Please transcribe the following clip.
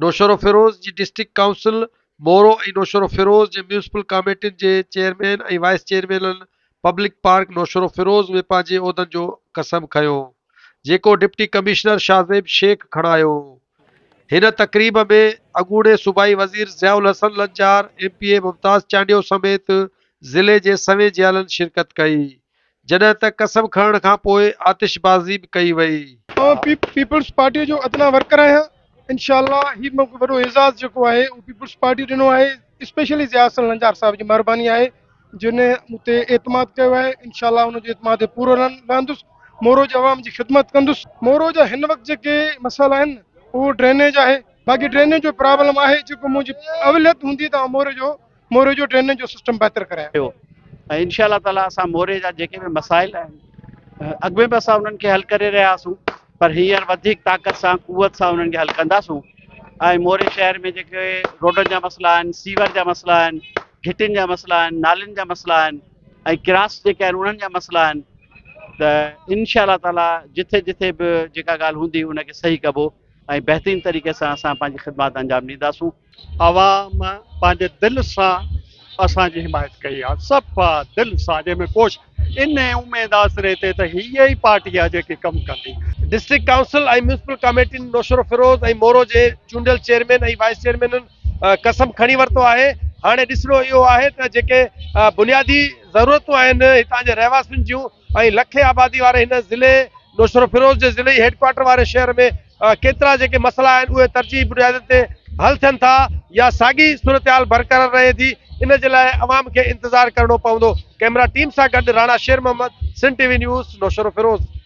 نوشهروفيروز جي district council Moro ۽ Naushahro Feroze جي municipal ڪاميٽين جي چيئرمين ۽ وائيس چيئرمينن پبلڪ پارڪ نوشهروفيروز ۾ پنهنجي عهدن جو قسم کنيو، جيڪو ڊپٽي ڪمشنر شاهزيب شيخ کڻايو. هن تقريب ۾ اڳوڻي صوبائي وزير Zia ul Hassan Lanjar, M P A Mumtaz Chandio سميت ضلعي جي سوين جيالن شرڪت ڪئي. جڏهن ته قسم کڻڻ کان پوء آتشبازي به ڪئي وئي. آئون پيپلز پارٽيء جو ادنيٰ ورڪر آهيان، انشاء الله هي مون کي وڏو اعزاز جيڪو آهي اهو پيپلز پارٽيء ڏنو آهي، اسپيشلي ضياء حسن لنجار صاحب جي مهرباني آهي جن مون تي اعتماد ڪيو آهي، انشاء الله ان جو اعتماد تي پورو لهندس، مورو جي عوام جي خدمت ڪندس. مورو جا هن وقت جيڪي مسئلا آهن اهو ڊرينيج آهي، باقي ڊرينيج جو پرابلم آهي جيڪو منهنجي اوليت هوندي ته آئون موري جو موري جو ڊرينيج جو سسٽم بهتر ڪرايان. ڪيو ۽ انشاء الله تعالي اسان موري جا جيڪي به مسائل آهن اڳ ۾ به اسان انهن کي حل ڪري رهيا هئاسون پر هينئر وڌيڪ طاقت سان قوت سان انهن کي حل ڪنداسون ۽ موري شهر ۾ جيڪي روڊن جا مسئلا آهن سيور جا مسئلا آهن گهٽين جا مسئلا آهن نالين جا مسئلا آهن ۽ ڪراس جيڪي آهن انهن جا مسئلا آهن ته انشاء الله تعالي جٿي جٿي به جيڪا ڳالهه هوندي ان کي صحيح ڪبو ۽ بهترين طريقي سان اسان پنهنجي خدمات انجام ڏينداسون. عوام پنهنجي دل سان اسان جي حمايت ڪئي آ صفا دل سان جنهن ۾ ڪو انهي اميد آسري تي ته هيء ئي پارٽي آ جيڪي ڪم ڪندي. ڊسٽرڪٽ ڪائونسل ۽ ميونسپل ڪاميٽين نوشهروفيروز ۽ مورو جي چونڊيل چيئرمين ۽ وائيس چيئرمينن قسم کڻي ورتو آهي هاڻي ڏسڻو اهو آهي ته جيڪي بنيادي ضرورتون آهن هتان جي رهواسين جون ۽ لکين آبادي واري هن ضلعي نوشهروفيروز جي ضلعي هيڊڪوارٽر واري شهر ۾ ڪيترا جيڪي مسئلا آهن اهي ترجيحي بنيادن تي حل ٿين ٿا يا ساڳي صورتحال برقرار رهي ٿي ان جي لاء عوام کي انتظار ڪرڻو پوندو ڪئميرا ٽيم سان گڏ Rana Sher Muhammad Sindh T V news Naushahro Feroze.